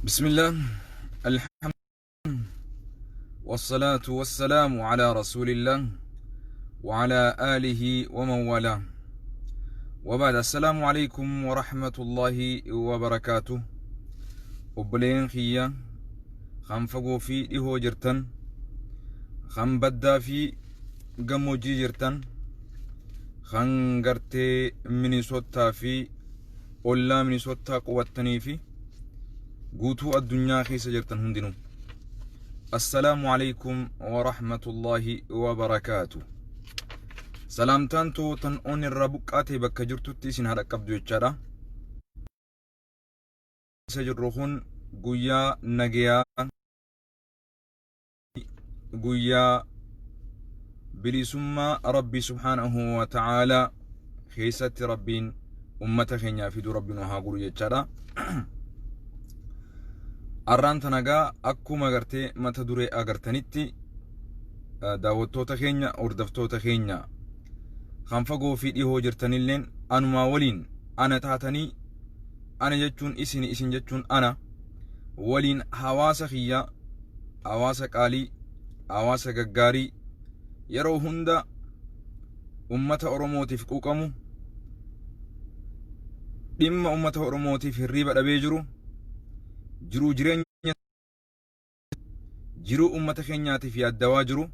بسم الله، الحمد والصلاة والسلام على رسول الله وعلى آله ومن والاه، وبعد، السلام عليكم ورحمة الله وبركاته. Obboleen kiyya kan fagoo fi dhihoo jirtan, kan baddaa fi gammoojjii jirtan, kan gartee Minisottaa fi ollaa Minisottaa qubattanii fi guutuu addunyaa keessa jirtan hundinuu, assalaamu alaikum warahmatullaahi wabarakaatu. Salaamtaan too tan on irraa buqqaatee bakka jirtutti isin haa dhaqqabdu jechaadha. Isa jirru kun guyyaa nagayaa, guyyaa bilisummaa Rabbii subhaanahu wa ta'aalaa keessatti Rabbiin ummata keenyaa fiduu Rabbi nu haa godhu jechaadha. Arraan tanagaa akkuma gartee mata duree agartanitti, daawwattoota keenya, hordoftoota keenya kan fagoo fi dhihoo jirtanilleen, anumaa waliin ana taatanii, ana jechuun isin, isin jechuun ana waliin, hawaasa kiyya, hawaasa qaalii, hawaasa gaggaarii, yeroo hunda ummata Oromootiif quuqamu, dhimma ummata Oromootiif hirriiba dhabee jiru, jiruu jireenya jiruu ummata keenyaatiif yaaddawaa jiru,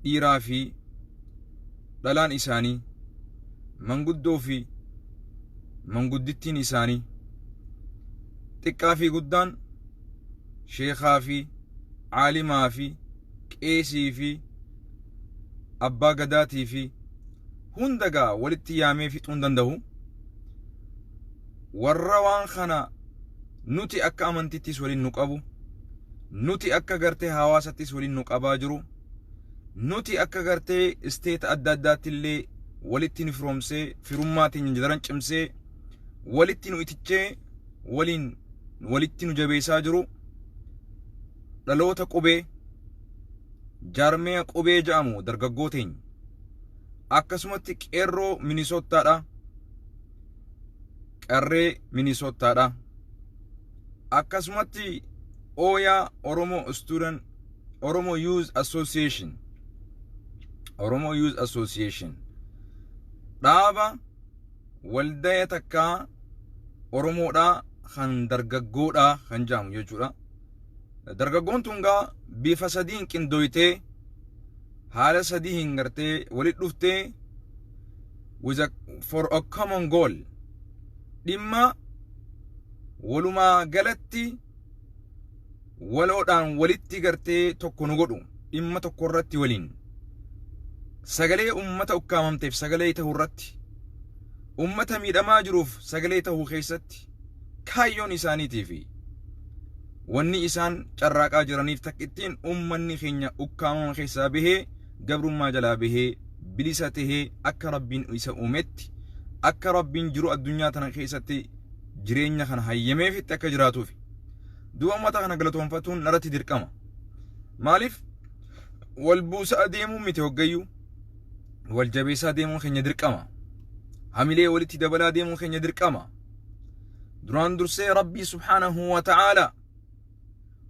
dhiiraa fi dhalaan isaanii, manguddoo fi manguddittiin isaanii, xiqqaa fi guddaan, sheekaa fi caalimaa fi qeesii fi abbaa gadaatii fi hunda gaa walitti yaamee fixuu hin danda'u. Warra waan kana nuti akka amantittis waliin nu qabu, nuti akka gartee hawaasattis waliin nu qabaa jiru, nuti akka gartee isteeta adda addaatti illee walitti nu firoomsee, firummaa teenya daran cimsee, walitti nu itichee, waliin walitti nu jabeessaa jiru, dhaloota qubee, jaarmeeya qubee jedhamu, dargaggoo teenya, akkasumatti qeerroo Minisottaadha, qarree Minisottaadha, akkasumatti Ooyaa Oromo Student, Oromo Youth Association, Oromo Youth Association, dhaaba waldaya takkaa Oromoodhaa kan dargaggoodhaa kan jedhamu jechuudha. Dargaggoon tun gaa bifa sadiin qindooytee, haala sadii hin gartee walitti dhuftee, for a common goal, dhimma walumaa galatti waloodhaan walitti gartee tokko nu godhu, dhimma tokko irratti waliin sagalee ummata ukkaamamteef sagalee ta'uu irratti, ummata miidhamaa jiruuf sagalee ta'uu keessatti, kaayyoon isaaniitii fi wanni isaan carraaqaa jiraniif takkittiin ummanni keenya ukkaamama keessaa bahee, gabrummaa jalaa bahee, bilisa tahee, akka Rabbiin isa uumetti, akka Rabbiin jiru addunyaa tana keessatti jireenya kana hayyameefitti akka jiraatuufi. Duuba ummata kana galatoonfatuun narratti dirqama. Maaliif? Wal buusaa deemuun miti, hoggayyuu wal jabeessaa deemuun keenya dirqama. Hamilee walitti dabalaa deemuun keenya dirqama. Duraan dursee Rabbii subhaanahu wa ta'aalaa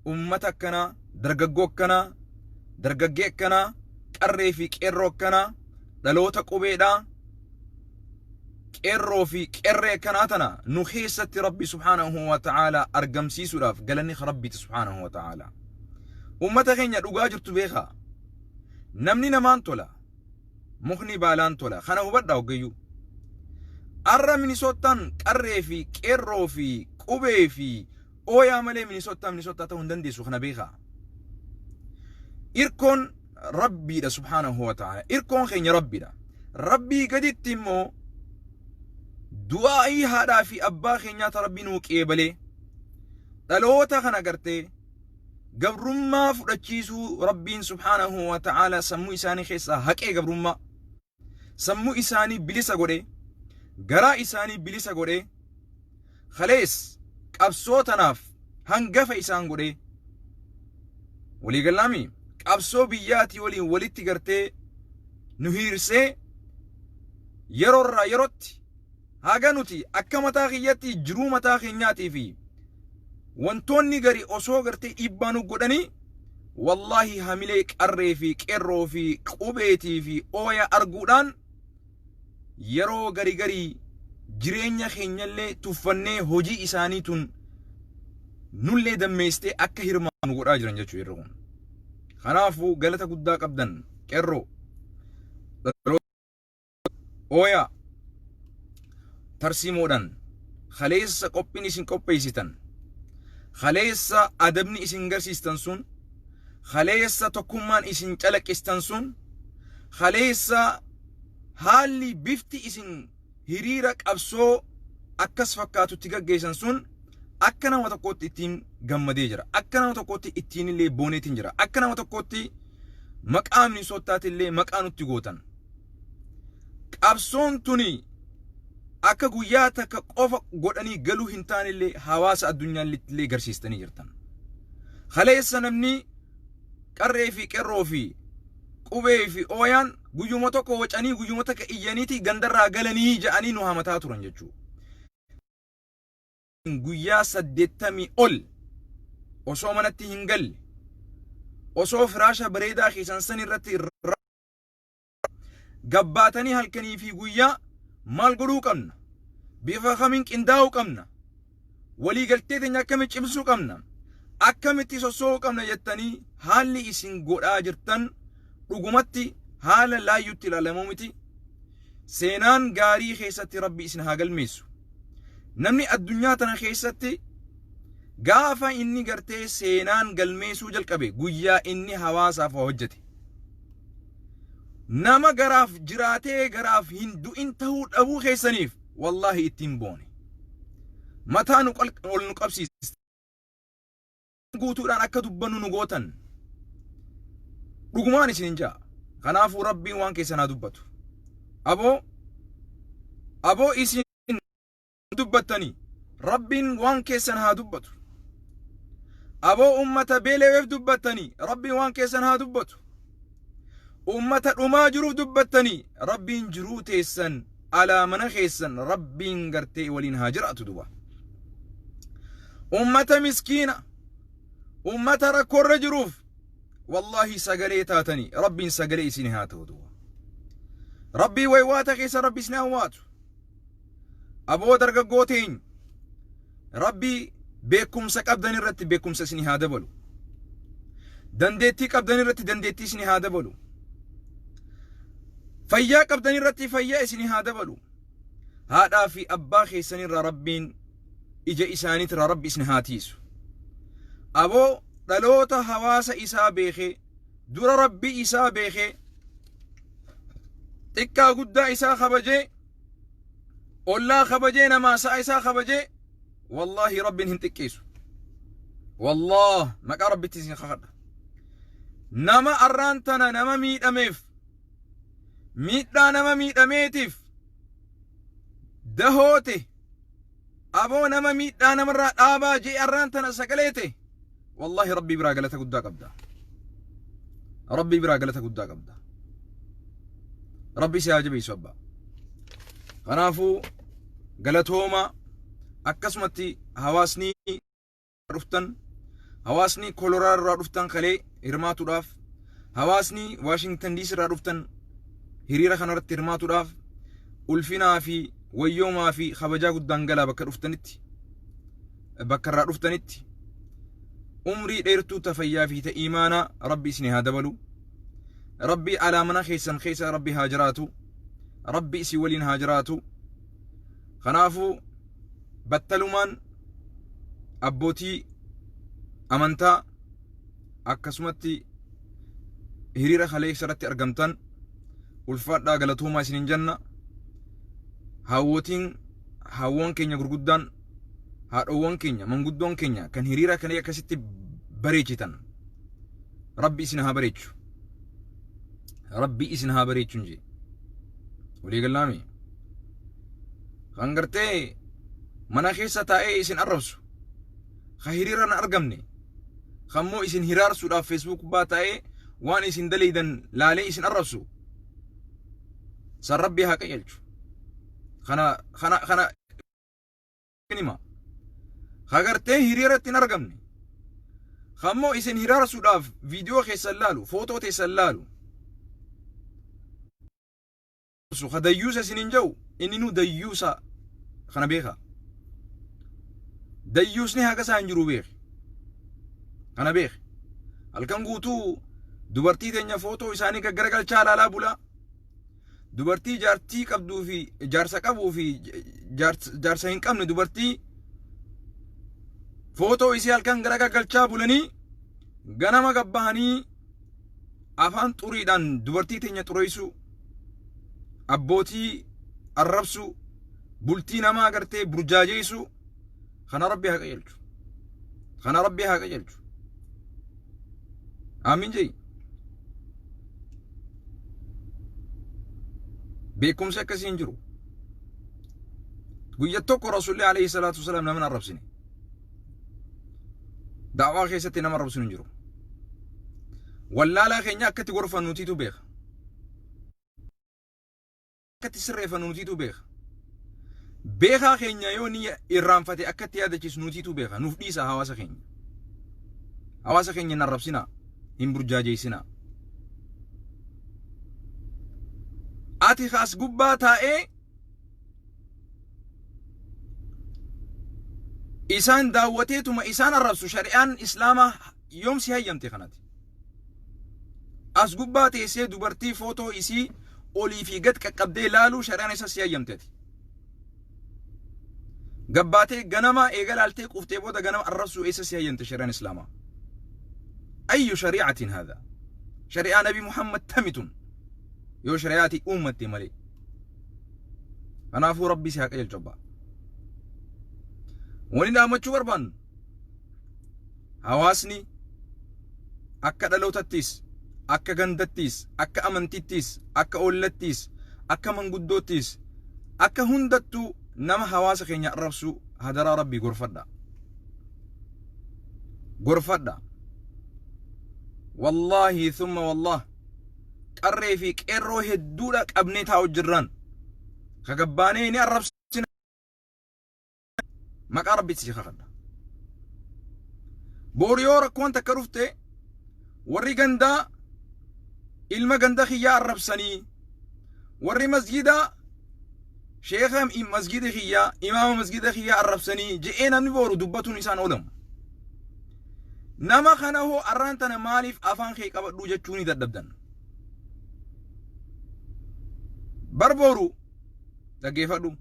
ummata akkanaa, dargaggoo akkanaa, dargaggee akkanaa, qarree fi qeerroo akkanaa, dhaloota qubeedhaa, qeerroo fi qerree akkanaa tana nu keessatti Rabbi subhaanahu wa ta'aalaa argamsiisuudhaaf galanni Rabbiiti subhaanahu wa ta'aalaa. Ummata keenya, dhugaa jirtu beekaa. Namni namaan tola. Mukni baalaan tola. Kana hubadhaa hoggayyuu. Arra Minisottaan qarree fi qeerroo fi qubee fi Ooyaa malee Minisottaa Minisottaa ta'uu hin dandeessu, kana beekaa. Irkoon Rabbiidha subhaanahu wa ta'ala. Irkoon keenya Rabbiidha. Rabbii gaditti immoo du'aa'ii haadhaa fi abbaa keenyaa ta Rabbi nuu qeebalee, dhaloota kana gartee gabrummaa fudhachiisuu Rabbiin subhaanahu wa ta'ala sammuu isaanii keessaa haqee, gabrummaa sammuu isaanii bilisa godhee, garaa isaanii bilisa godhee, kalees qabsoo tanaaf hangafa isaan godhee, waliigalaami qabsoo biyyaatii waliin walitti gartee nu hiirsee, yeroorraa yerootti haga nuti akka mataa kiyyatti jiruu mataa keenyaatii fi Wantoonni gari osoo gartee dhiibbaa nu godhanii, wallaahi hamilee qarree fi qeerroo fi qubeetii fi ooya arguudhaan yeroo gari garii jireenya keenyallee tuffannee hojii isaanii tun nullee dammeessitee akka hirmaannu godhaa jiran jechuu yeroo kun. Kanaafuu galata guddaa qabdan, qeerroo. Ooyaa tarsiimoodhaan kaleessa qophiin isin qopheessitan, kaleessa adabni isin garsiistan sun, kaleessa tokkummaan isin calaqqistan sun, kaleessa haalli bifti isin hiriira qabsoo akkas fakkaatutti gaggeessan sun akka nama tokkootti ittiin gammadee jira. Akka nama tokkootti ittiin illee booneetiin jira. Akka nama tokkootti maqaa Minisootaati illee maqaa nutti gootan. Qabsoon tuni akka guyyaa takka qofa godhanii galuu hin taanellee hawaasa addunyaallee illee garsiistanii jirtan. Kaleessa namni qarree fi qerroo fi qubee fi ooyaan guyyuma tokko wacanii, guyyuma takka iyyaniiti gandarraa galanii ja'anii nu hamataa turan jechuudha. Guyyaa 80 ol osoo manatti hin galle, osoo firaasha bareedaa keessan san irratti gabbaatanii halkanii fi guyyaa maal godhuu qabna, bifa kamiin qindaa'uu qabna, waliigaltee teenya akkamitti cimsuu qabna, akkamitti sossoo'uu qabna jettanii haalli isin godhaa jirtan dhugumatti haala laayyutti ilaalamuu miti. Seenaan gaarii keessatti Rabbi isin haa galmeessu. Namni addunyaa tana keessatti gaafa inni gartee seenaan galmeessuu jalqabe guyyaa inni hawaasaaf waa hojjete. Nama garaaf jiraatee garaaf hin du'in ta'uu dhabuu keessaniif wallaahi ittiin boone. Mataa nu ol nu qabsiiste. Guutuudhaan akka dubbannu nu gootan. Dhugumaan isin hin ja'a. Kanaafuu Rabbiin waan keessan haa dubbatu. Aboo aboo isin dubbattanii Rabbiin waan keessan haa dubbatu. Aboo ummata beeleweef dubbattanii Rabbiin waan keessan haa dubbatu. Ummata dhumaa jiruuf dubbattanii Rabbiin jiruu teessan alaa mana keessan Rabbiin gartee waliin haa jiraatu duba. Ummata miskiina, ummata rakkoorra jiruuf wallaahi sagalee taatanii Rabbiin sagalee isin haa ta'u duba. Rabbii waywaata keessa Rabbi isin haa waatu. Aboo dargaggoo teenya, Rabbii beekumsa qabdan irratti beekumsa isin haa dabalu. Dandeettii qabdan irratti dandeettii isin haa dabalu. Fayyaa qabdan irratti fayyaa isin haa dabalu. Haadhaa fi abbaa keessanirraa Rabbiin ija isaaniitirraa Rabbi isin haa tiisu. Aboo dhaloota hawaasa isaa beekee, dura Rabbi isaa beekee, xiqqaa guddaa isaa kabajee, ollaa kabajee, namaa sa'a isaa kabajee, wallaahi Rabbiin hin xiqqeessu. Wallaah maqaa Rabbitti isin kakadha. Nama arraan tana nama miidhameef, miidhaa nama miidhameetiif dahoote, aboo nama miidhaa namarraa dhaabaa jee arraan tana sagaleete, wallaahi Rabbii biraa galata guddaa qabda. Rabbii biraa galata guddaa qabda. Rabbi si haa jabeessu abbaa. Kanaafuu galatooma. Akkasumatti hawaasni dhuftan, hawaasni Koloraadoo irraa dhuftan kalee hirmaatuudhaaf, hawaasni Waashingtan DC irraa dhuftan hiriira kanarratti hirmaatuudhaaf, ulfinaa fi wayyoomaa fi kabajaa guddaan galaa bakka dhuftanitti, bakka irraa dhuftanitti. Umrii dheertuu ta fayyaa fi ta imaanaa Rabbi isin haa dabalu. Rabbi alaa mana keessan keessa Rabbi haa jiraatu. Rabbi isin waliin haa jiraatu. Kanaafuu battalumaan abbootii amantaa akkasumatti hiriira kaleessa irratti argamtan ulfaadhaa, galatoomaa isiniin jenna. Hawwootiin, hawwoon keenya gurguddaan, haadhoowwan keenya, manguddoon keenya kan hiriira kana akkasitti bareechitan, Rabbi isin haa bareechu. Rabbi isin haa bareechu hin jee. Walii gallaami. Kan gartee mana keessa taa'ee isin arrabsu, ka hiriira hin argamne, kan immoo isin hiraarsuudhaaf Facebook gubbaa taa'ee waan isin daleeydan laalee isin arrabsu, san Rabbi haa qajeelchu. Kana kana kana hima. Ka gartee hiriiratti hin argamne. Kammoo isin hiraarsuudhaaf viidiyoo keessan laalu, footoo teessan laalu. Ka dayyuusa isin hin jedhu, inni nu dayyuusa kana beeka. Dayyuusni haga isaa hin jiru beeki. Kana beeki. Halkan guutuu dubartii teenya footoo isaanii gaggaragalchaa laalaa bulaa. Dubartii jaartii qabduu fi jaarsa qabuu fi jaarsa hin qabne, dubartii footoo isii halkan garagagalchaa bulanii ganama gabbahanii afaan xuriidhaan dubartii teenya xureessuu, abbootii arrabsuu, bultii namaa gartee burjaajeessuu. Kana Rabbi haa qajeelchu. Kana Rabbi haa qajeelchu. Aamin je'i. Beekumsi akkasii hin jiru. Guyya tokko Rasuulli alayhi salaatu wasalaam nama hin arrabsine. Da'waa keessatti nama arrabsinu hin jiru. Wallaalaa keenya akkatti gorfannu nutiitu beeka. Akkatti sirreeffannu nutiitu beeka. Beekaa keenya yoo ni irraanfate akkatti yaadachiisu nutiitu beeka. Nuuf dhiisa hawaasa keenya. Hawaasa keenya hin arrabsinaa. Hin burjaajeessinaa. Ati kaas gubbaa taa'ee isaan daawwateetuma isaan arrabsu, shari'aan islaamaa yoom si hayyamte kanati? As gubbaa teessee dubartii footoo isii olii fi gad qaqqabdee laaluu shari'aan isa si hayyamte ati? Gabbaatee ganama eega laaltee quuftee booda ganama arrabsuu eessa si hayyamte shari'aan islaamaa? Ayyu shari'atin haadha? Shari'aa Nabi Muhammad tamitun yoo shari'aatii uummatte malee. Kanaafuu Rabbi si haa qajeelchu abbaa. Wani dhaammachuu barbaannu, hawaasni akka dhalootattis, akka gandattis, akka amantittis, akka ollattis, akka manguddoottis, akka hundattuu nama hawaasa keenya arrabsu hadaraa Rabbii gorfadha. Gorfadha. Wallaahi thumma wallaah, qarree fi qeerroo hedduudha qabnee taa'u jirraan. Ka gabbaanee ni arrabsina, maqaa Rabbitti si kakadha. Boru yoo rakkoon takka dhufte, warri gandaa ilma ganda kiyyaa arrabsanii, warri masgidaa sheeka masgida kiyyaa, imaama masgida kiyyaa arrabsanii je'ee namni boru dubbatuun isaan oolamu. Nama kana hoo arraan tana maaliif afaan kee qabadhuu jechuu ni dadhabdan? Bar boru dhaggeeffadhu.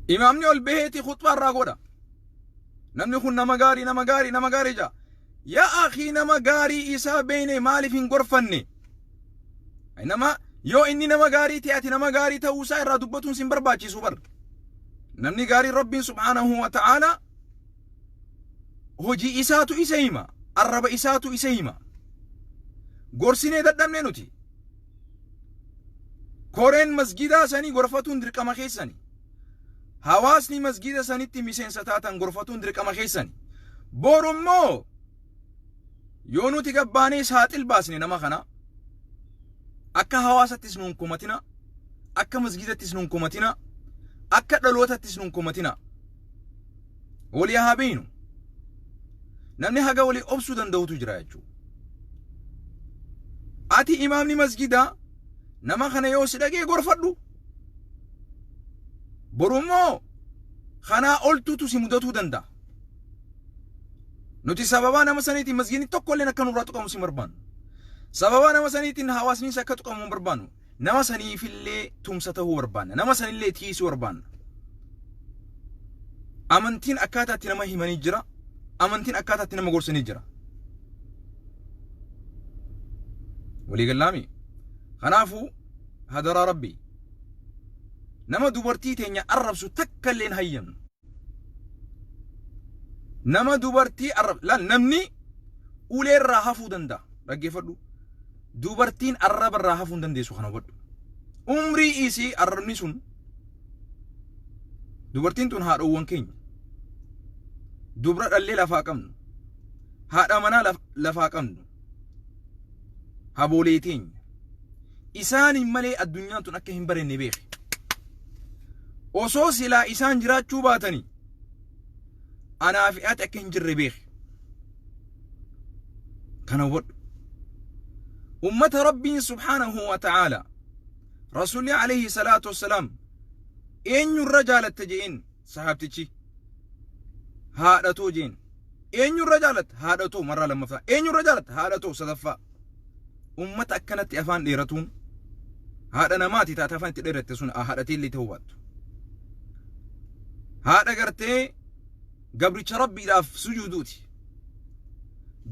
Imaamni ol baheeti khutbaa irraa godha. Namni kun nama gaarii, nama gaarii, nama gaarii jaa. Yaa akhii, nama gaarii isaa beeyne maaliif hin gorfanne? Nama yoo inni nama gaarii ta'e, ati nama gaarii ta'uu isaa irraa dubbatuun sin barbaachisu bar. Namni gaarii Rabbiin subhaanahu wa ta'ala hojii isaatu isa hima. Arraba isaatu isa hima. Gorsinee dadhabne nuti. Koreen masgidaa sanii gorfatuun dirqama keessani. Hawaasni masgida sanitti miseensa taatan gorfatuun dirqama keessani. Boru immoo yoo nuti gabbaanee saaxil baasne nama kana, akka hawaasattis nuun komatina, akka masgidattis nuun komatina, akka dhalootattis nuun komatina. Walii haa beeynu. Namni haga walii obsuu danda'utu jira jechuudha. Ati imaamni masgidaa nama kana yoo si dhagee gorfadhu. Boru immoo kanaa oltuutu si mudatuu danda'a. Nuti sababaa nama saniitiin masgiidni tokko illee akka nurraa tuqamu si barbaannu. Sababaa nama saniitiin hawaasnis akka tuqamu hin barbaannu. Nama saniifillee tumsa ta'uu barbaanna. Nama sanillee tiisuu barbaanna. Amantiin akkaataa itti nama himanii jira. Amantiin akkaataa itti nama gorsanii jira. Waliigallaami. Kanaafuu hadaraa Rabbii, nama dubartii teenya arrabsu takka illee hin hayyamnu. Nama dubartii arrab laal, namni ulee irraa hafuu danda'a. Dhaggeeffadhu. Dubartiin arraba irraa hafuu hin dandeessu, kana hubadhu. Umrii isii arrabni sun, dubartiin tun haadhowwan keenya. Dubra dhallee lafaa qabnu. Haadha manaa lafaa qabnu. Haboolee teenya. Isaaniin malee addunyaan tun akka hin barenne beeki. Osoo silaa isaan jiraachuu baatanii anaa fi ati akka hin jirre beeki. Kana hubadhu. Ummata Rabbiin subhaanahu wa ta'aala Rasuulli alayhi salaatu wassalaam eenyurra jaalatte je'een sahaabtichi haadhatoo jeen. Eenyurra jaalatta? Haadhatoo marraa lammaffaa. Eenyurra jaalatta? Haadhatoo sadaffaa. Ummata akkanatti afaan dheeratuun haadha namaati taate afaan itti dheeratte sun haadhatee illee ta'uu baattu. Haadha gartee gabricha Rabbiidhaaf sujuuduuti.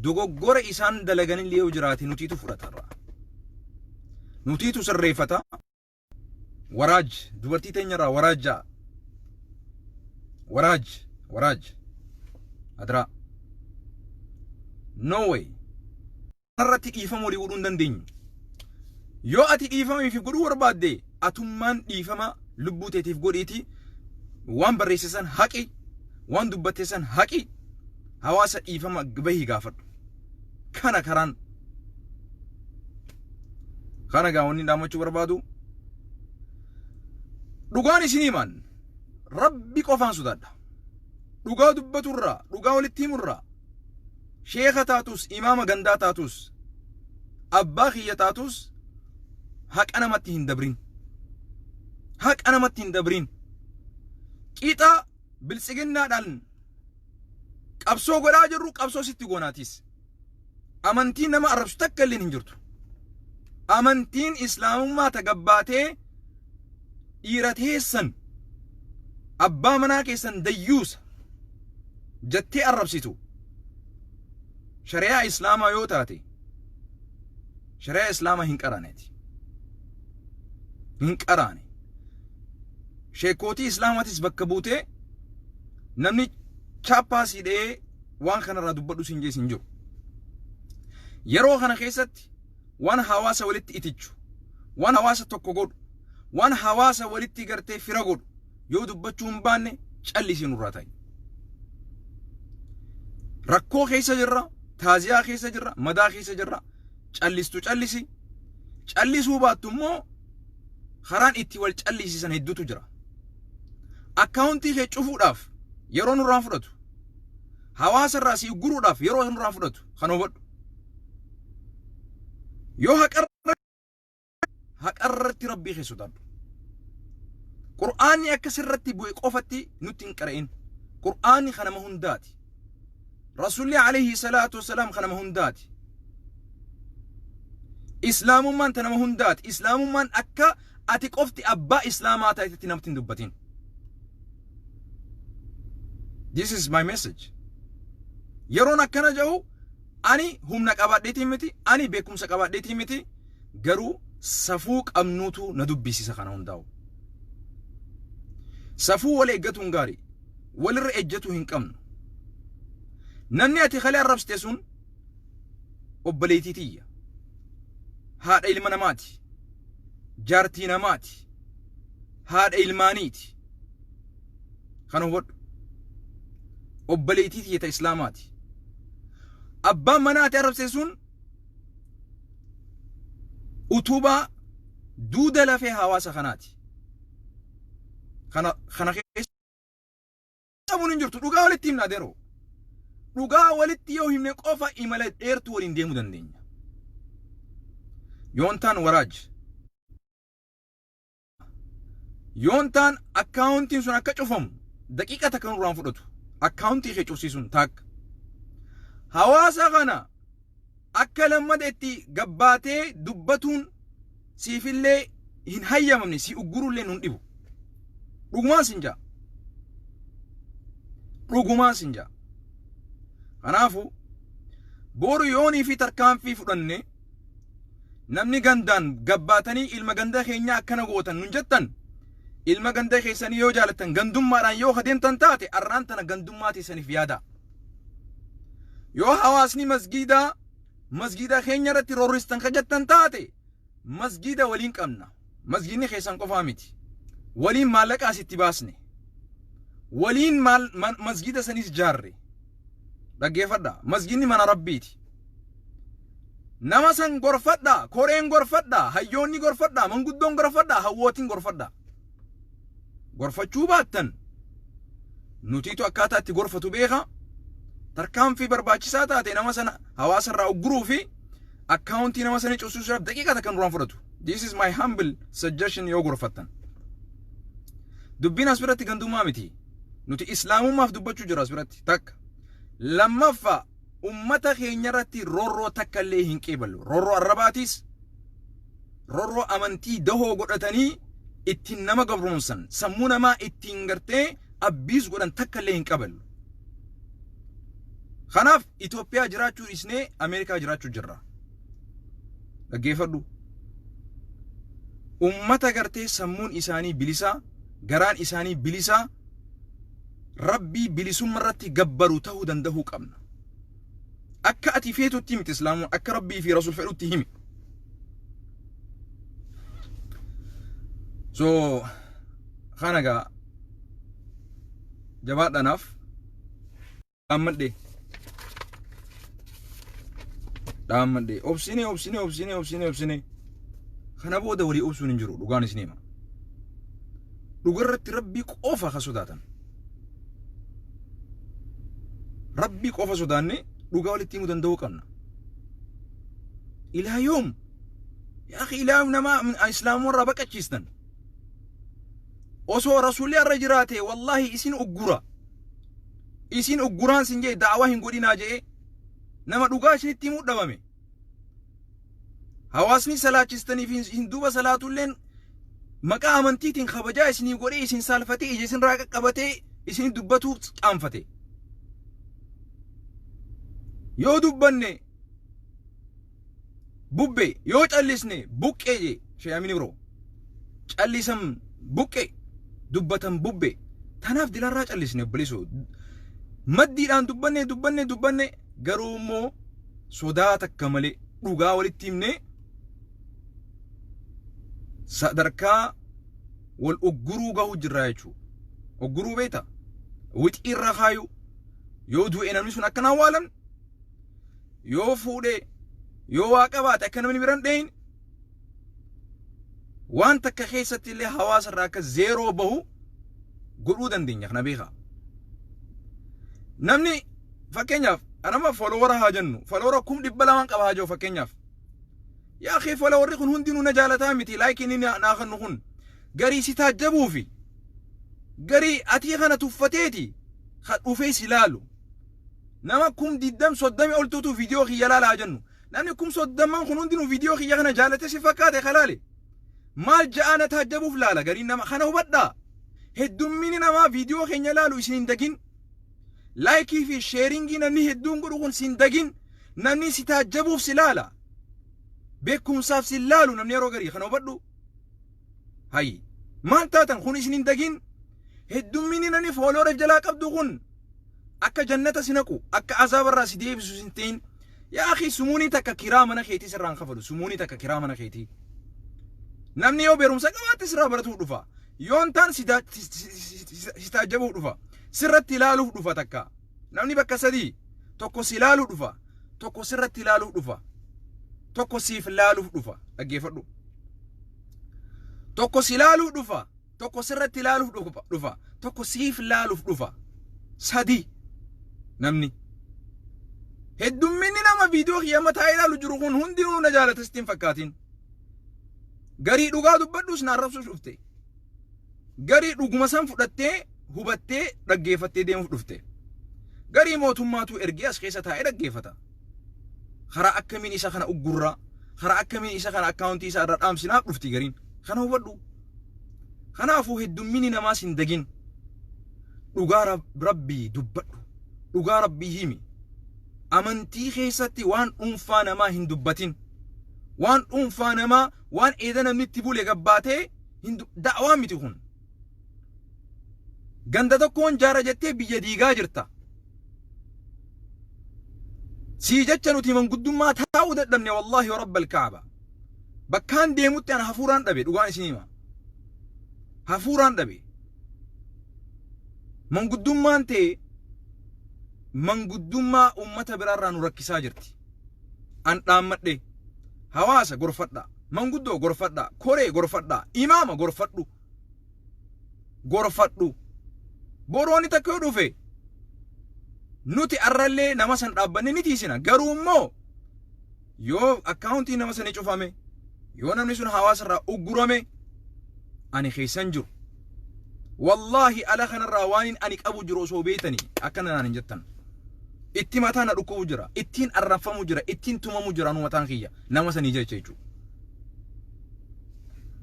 Dogoggora isaan dalaganillee yoo jiraate nutiitu fudhata irraa. Nutiitu sirreeffata. Waraaj dubartii teenyarraa waraajjaa. Waraaj waraaj. Adiraa. No way. Irratti dhiifama walii godhuu hin dandeenyu. Yoo ati dhiifama ifiif godhuu barbaadde atummaan dhiifama lubbuu teetiif godhiiti waan barreesse san haqi, waan dubbatte san haqi, hawaasa dhiifama bahii gaafadhu. Kana karaan kana gaa wanni dhaammachuu barbaadu dhugaan isin himaan Rabbi qofaan sodaadha. Dhugaa dubbaturraa, dhugaa walitti himurraa, sheeka taatus, imaama gandaa taatus, abbaa kiyya taatus haqa namatti hin dabrin. Haqa namatti hin dabrin. Qixa biltsiginnaadhaan qabsoo godhaa jirru qabsoo sitti goonaatis. Amantiin nama arrabsu takka illee hin jirtu. Amantiin islaamummaa tagabbaatee dhiira teessan abbaa manaa keessan dayyuusa jettee arrabsitu shari'aa islaamaa yoo taate shari'aa islaamaa hin qaraaneeti. Hin qaraane. Sheekootii islaamaatis bakka buutee namni chaappaa sii dha'ee waan kanarraa dubbadhu siin jees hin jiru. Yeroo kana keessatti waan hawaasa walitti itichu, waan hawaasa tokko godhu, waan hawaasa walitti gartee fira godhu yoo dubbachuu hin baanne callisii nurraa ta'i. Rakkoo keessa jirra, taaziyaa keessa jirra, madaa keessa jirra. Callistu callisi. Callisuu baattu immoo karaan itti wal callisiisan hedduutu jira. Akkaawuntii kee cufuudhaaf yeroo nurraan fudhatu. Hawaasa irraa si ugguruudhaaf yeroo nurraan fudhatu. Kan hubadhu. Yoo haqarratti Rabbii kee sodaadhu. Qur'aanni akka sirratti bu'e qofatti nutti hin qara'in. Qur'aanni kanama hundaati. Rasuulli alayhi salaatu wasalaam kanama hundaati. Islaamummaan ta nama hundaati. Islaamummaan akka ati qofti abbaa islaamaa taatetti namatti hin dubbatin. This is my message. Yeroon akkana jedhu ani humna qabaadheetiin miti, ani beekumsa qabaadheetiin miti, garuu safuu qabnuutu na dubbisiisa kana hundaa'u. Safuu wal eeggatuun gaarii. Walirra ejjatuu hin qabnu. Namni ati kalee arrabsite sun obboleettii tiyya. Haadha ilma namaati. Jaartii namaati. Haadha ilmaaniiti. Kana hubadhu. Obboleettii tiyya ta Islaamaati. Abbaan manaa ati arrabsite sun utubaa duuda lafee hawaasa kanaati. Kana keessa sabuun hin jirtu. Dhugaa walitti himna adeeroo. Dhugaa walitti yoo himne qofa imala dheertuu waliin deemuu dandeenya. Yoon taan waraaj. Yoon taan akkaawuntiin sun akka cufamu daqiiqa takka nurraan fudhatu. Akkaawuntii kee cufsiisuun taakka. Hawaasa kana akka lammada itti gabbaatee dubbatuun siifillee hin hayyamamne si uggurullee nun dhibu. Dhugumaan sin jaa. Dhugumaan sin jaa. Kanaafuu boru yoonii fi tarkaanfii fudhanne namni gandaan gabbaatanii ilma ganda keenyaa akkana gootan nun jettan ilma ganda keessanii yoo jaalattan gandummaadhaan yoo adeemtan taate arraan tana gandummaa teessaniif yaada. Yoo hawaasni masgiidaa masgiida keenya irratti roorristan ka jettan taate masgiida waliin qabna. Masgiidni keessan qofaa miti. Waliin maallaqa asitti baasne. Waliin masgiida sanis jaarre. Dhaggeeffadha. Masgiidni mana Rabbiiti. Nama san gorfadha, koreen gorfadha, hayyoonni gorfadha, manguddoon gorfadha, hawwootiin gorfadha. Gorfachuu baattan nutiitu akkaataa itti gorfatu beeka. Tarkaanfii barbaachisaa taate nama sana hawaasa irraa ugguruu fi akkaawuntii nama sanii cufsiisuudhaaf daqiiqaa takka nurraan fudhatu. This is my humble suggestion yoo gorfattan. Dubbiin as biratti gandummaa miti. Nuti islaamummaaf dubbachuu jira as biratti takka. Lammaffaa ummata keenya irratti roorroo takka illee hin qeeballu. Roorroo arrabaatiis roorroo amantii dahoo godhatanii ittiin nama gabroomsan sammuu namaa ittiin gartee abbiis godhan takka illee hin qaballu. Kanaaf Itoophiyaa jiraachuu dhiisnee Ameerikaa jiraachuu jirra. Dhaggeeffadhu. Ummata gartee sammuun isaanii bilisaa, garaan isaanii bilisaa, Rabbii bilisumma irratti gabbaru ta'uu danda'uu qabna. Akka ati feetutti miti Islaamuun akka Rabbii fi Rasuul fedhutti himi. So kana gaa jabaadhanaaf dhaammadhe dhaammadhe obsine obsine obsine obsine obsine kana booda walii obsuun hin jiru dhugaan isin hima dhugarratti rabbii qofa ka sodaatan rabbii qofa sodaanne dhugaa walitti himuu danda'uu qabna ilaa yoom yaa akhi ilaa yoom nama islaamummaa irraa baqachiistan osoo rasuulli har'a jiraate wallaahi isin uggura isin ugguraan sin jee da'awaa hin godhinaa je'ee nama dhugaa isinitti himuu dhabame hawaasni salaachistaniif hin duuba salaatulleen maqaa amantiitiin kabajaa isinii godhee isin saalfatee ija isinirraa qaqqabatee isin dubbatuu qaanfate yoo dubbanne bubbe yoo callisne buqqee jee Sheikh Amin Ibro callisan buqqe dubbatan bubbe tanaaf dilarraa callisne obboleessoo maddiidhaan dubbanne dubbanne dubbanne garuu immoo sodaa takka malee dhugaa walitti himne sadarkaa wal ugguruu gahu jirraa jechuudha. Ugguruu beekta? Wixii irra kaayu yoo du'e namni sun akkanaan awwaalamne yoo fuudhe yoo waa qabaate akka namni bira hin dheeyne waan takka keessatti illee hawaasa irraa akka zeeroo bahu godhuu dandeenya kana beekaa. Namni fakkeenyaaf anama folowara haa jennu folowara 200,000 qaba haa jiru fakkeenyaaf. Yaa akhi folowarri kun hundinuu na jaalataa miti laayikiin inni naa kennu kun garii si taajjabuufi garii atii kana tuffateeti ka dhufee si laalu. Nama 20,000 30 oltuutu viidiyoo kiyya laala haa jennu. Namni 30,000 kun hundinuu viidiyoo kiyya kana jaalate si fakkaate ka laale. Maal ja'aa na taajjabuuf laala gariin nama kana hubadhaa. Heddummini namaa viidiyoo keenya laalu isin hin dagin. Laayikii fi sheeringii namni hedduun godhu kun sin dagin. Namni si taajjabuuf si laala. Beekumsaaf si laalu namni yeroo garii kana hubadhu. Hayi maal taatan kun isin hin dagin. Heddummini namni foolooreef jalaa qabdu kun akka jannata si naqu akka azaaba irraa si deebisu sin ta'in yaa akhi sumuunii takka kiraa mana keetii sirraa hin kafalu sumuunii takka kiraa mana keetii namni yoo beerumsa qabaatte sirraa baratuuf dhufa yoo hin taan si taajjabuuf dhufa sirratti ilaaluuf dhufa takka namni bakka sadii tokko si ilaaluu dhufa tokko sirratti ilaaluuf dhufa tokko siif ilaaluuf dhufa dhaggeeffadhu tokko si ilaaluu dhufa Tokko sirratti ilaaluuf dhufa. Tokko siif ilaaluuf dhufa. Sadi namni. Heddumminni nama viidiyoo kiyya amma taa'ee ilaalu jiru kun hundinuu na jaalata sitti hin fakkaatin. Garii dhugaa dubbadhus na arrabsuuf dhufte. Garii dhuguma san fudhattee hubattee dhaggeeffattee deemuuf dhufte. Garii mootummaatu ergee as keessa taa'ee dhaggeeffata. Karaa akkamiin isa kana uggurraa, karaa akkamiin isa kana akkaawuntii isaa irraa dhaamsinaaf dhufti gariin. Kana hubadhu. Kanaafuu heddummini namaas hin dagin. Dhugaa Rabbii dubbadhu. Dhugaa Rabbii himi. Amantii keessatti waan dhuunfaa namaa hin dubbatin. Waan dhuunfaa namaa waan eeda namni itti bule gabbaatee hin da'awaa miti kun. Ganda tokkoon jaara jettee biyya diigaa jirta. Sii jecha nuti manguddummaa taa'uu dadhabne wallaahi wa rabbal kaaba. Bakkaan deemutti ana hafuuraan dhabe dhugaan isin hima. Hafuuraan dhabe. Manguddummaan tee manguddummaa uummata biraarraa nu rakkisaa jirti. An dhaammadhe hawaasa gorfadha, manguddoo gorfadha, koree gorfadha, imaama gorfadhu. Gorfadhu. Borooni takka yoo dhufe nuti arrallee nama san dhaabbanne ni tiisina. Garuu immoo yoo akkaawuntii nama sanii cufame, yoo namni sun hawaasa irraa uggurame, ani keessan jiru. Wallaahi, ala kanarraa waan ani qabu jiru osoo beeytanii akkana naan hin jettan. Itti mataa na dhukkubu jira, ittiin arrabfamu jira, ittiin tumamu jira nu mataan kiyya nama sanii jecha jechuudha.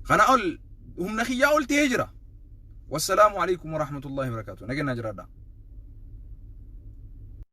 Kana ol humna kiyyaa ol ta'ee jira. Wassalaamu alaikum warahmatullahi wabarakatuh. Nageenya jiraadha.